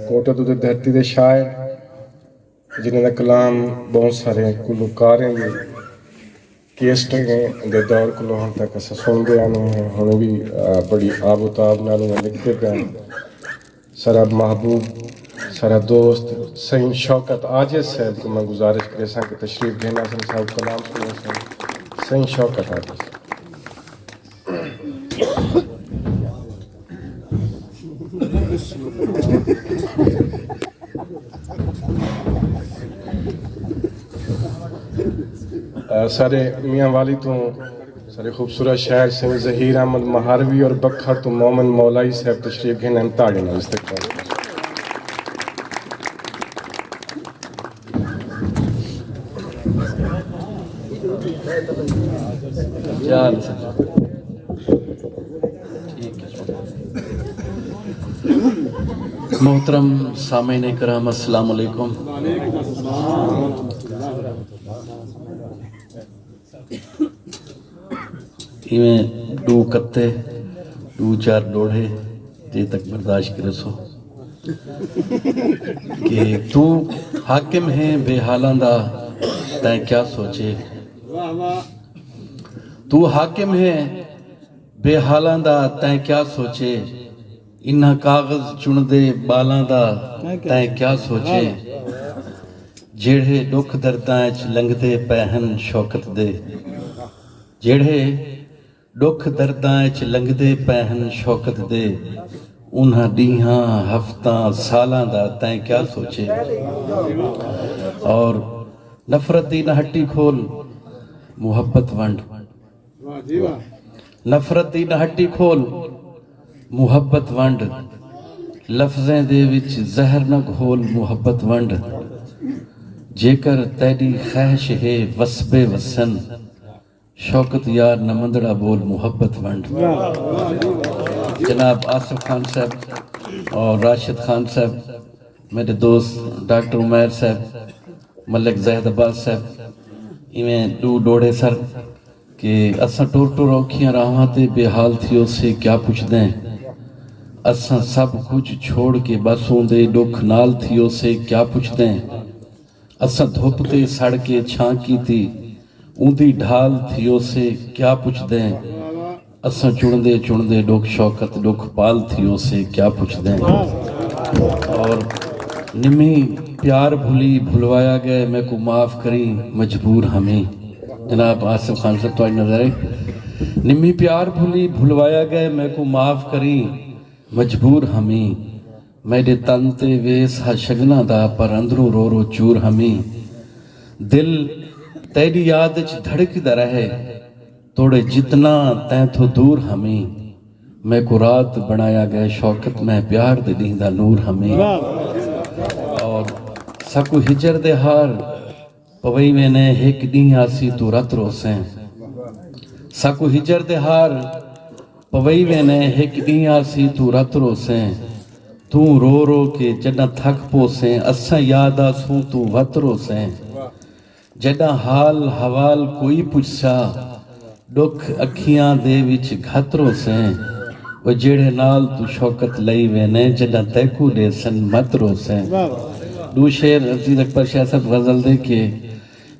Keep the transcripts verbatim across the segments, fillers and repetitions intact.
کوٹا دے دھرتی دے شاعر، جنہاں دا کلام بہت سارے گلوکاریں دی کیسٹیں دے دور کولوں ہن تک اساں سݨدے آندے ہیں، ہن وی بڑی آب و تاب نال لکھدے پئے ہیں۔ سارا محبوب، سارا دوست سئیں شوکت عاجز صاحب کوں میں گزارش کریساں کہ تشریف گھن آسن، صاحب کلام سݨیسن۔ سئیں شوکت عاجز۔ سارے میاں والی توں سارے خوبصورت شاعر سئیں ظہیر احمد مہاروی اور بکھر توں مومن مولائی صاحب تشریف گھن ہن، تاڑیاں نال استقبال۔ محترم سامعین کرام، السلام علیکم۔ ایویں ݙو کتے، ݙو چار ݙوڑھے جے تک برداشت کریسو کہ توں حاکم ہیں بے حالاں دا، تیں کیا سوچے؟ توں حاکم ہیں بے حالاں دا، تیں کیا سوچے؟ انہاں کاغذ چݨدے ٻالاں دا، تیں کیا سوچے؟ جیڑھے ݙکھ درداں اچ لنگھدے پئے ہن شوکت دے، جیڑھے ݙکھ درداں اچ لنگھدے پئے ہن شوکت دے، انہاں ݙینہاں، ہفتاں، سالاں دا تیں کیا سوچے؟ اور نفرت دی نہ ہٹی کھول، محبت ونڈ۔ نفرت دی نہ ہٹی کھول، محبت ونڈ۔ لفظیں دے وچ زہر نہ گھول، محبت ونڈ۔ جیکر تیݙی خواہش ہے وسبے وسن، شوکت یار نہ مندڑا بول، محبت ونڈ۔ جناب آصف خان صاحب اور راشد خان صاحب، میݙے دوست ڈاکٹر عمیر صاحب، ملک زاہد عباس صاحب، ایویں ݙو ݙوڑھے سر کہ اساں ٹر ٹر اوکھیاں راہواں تے بے حال تھیوسے کیا پچھدیں، اساں سب کجھ چھوڑ کے ٻس اوندے ݙکھ نال تھیوسے کیا پچھدیں۔ اساں دھپ تے سڑ کے چھاں کیتی، اوندی ڈھال تھیوسے کیا پچھدیں۔ اساں چݨدے چݨدے ݙکھ شوکت ݙکھ پال تھیوسے کیا پچھدیں۔ اور نمی پیار بھلی بھلوایا ڳئے، میکوں معاف کریں مجبور ہمی۔ جناب آصف خان صاحب تہاݙی نظر ہے۔ نمی پیار بھلی بھلوایا ڳئے، میکوں معاف کریں مجبور ہمی۔ میݙے تن تے ویس ہا شگناں دا، پر اندروں رو رو چور ہمی۔ دل تیݙی یاد اچ دھڑکدا رہے، توڑے جتنا تیں تھوں دور ہمی۔ میکوں رات بݨایا ڳئے شوکت، میں پیار دے ݙینہہ دا نور ہمی۔ اور ساکوں ہجر دے ہار پوئی وینے، ہک ݙینہہ آسی توں رت روسیں۔ ساکوں ہجر دے ہار پوئی وینے، ہک ݙینہہ آسی توں رت روسیں۔ توں رو رو کے جݙاں تھک پوسیں، اساں یاد آسوں توں وت روسیں۔ جݙاں حال حوال کوئی پچھسا، ݙکھ اکھیاں دے وچ گھت روسیں۔ او جیڑھے نال توں شوکت لئی وینے، جݙاں تیکوں ݙیسن مت روسیں۔ ݙو شعر عزیز اکبر شاہ صاحب غزل دے کہ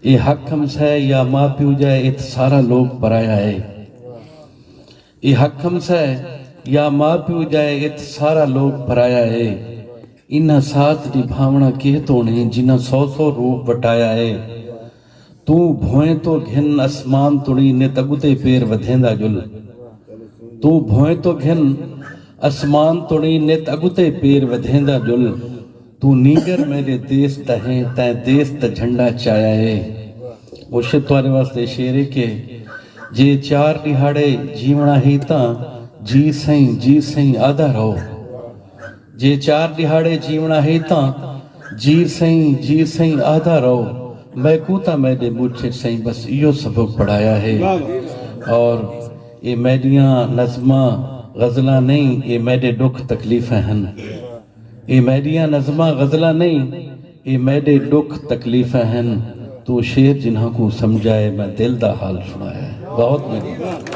اے حق ہمسائے یا ماء پیو جائے، اتھ سارا لوک پرایا ہے۔ اے حق ہمسائے یا ماء پیو جائے، اتھ سارا لوک پرایا ہے۔ انہاں ساتھ نبھاوݨا کیہ توݨیں، جنہاں سو سو روپ وٹایا ہے۔ توں بھوئیں توں گھن اسمان تڑیں، نت اڳتے پیر ودھیندا ڄل۔ توں بھوئیں توں گھن اسمان تڑیں، نت اڳتے پیر ودھیندا ڄل۔ توں نینگر میݙے دیس دا ہیں، تیں دیس دا جھنڈا چایا ہے۔ مرشد تہاݙے واسطے شعر ہے کہ جے چار ݙیہاڑے جیوݨا ہی تاں جی سئیں، جی سئیں آہدا رہو۔ جے چار ݙیہاڑے جیوݨا ہے تاں جی سئیں، جی سئیں آہدا رہو۔ میکوں تاں میݙے مرشد سئیں بس ایہو سبق پڑھایا ہے۔ اور اے میݙیاں نظماں غزلاں نئیں، اے میݙے ݙکھ تکلیفاں ہن۔ اے میݙیاں نظماں غزلاں نئیں، اے میݙے ݙکھ تکلیفاں ہن۔ توں شعر جنہاں کوں سمجھائے، میں دل دا حال سݨایا ہے۔ بہت مہربانی۔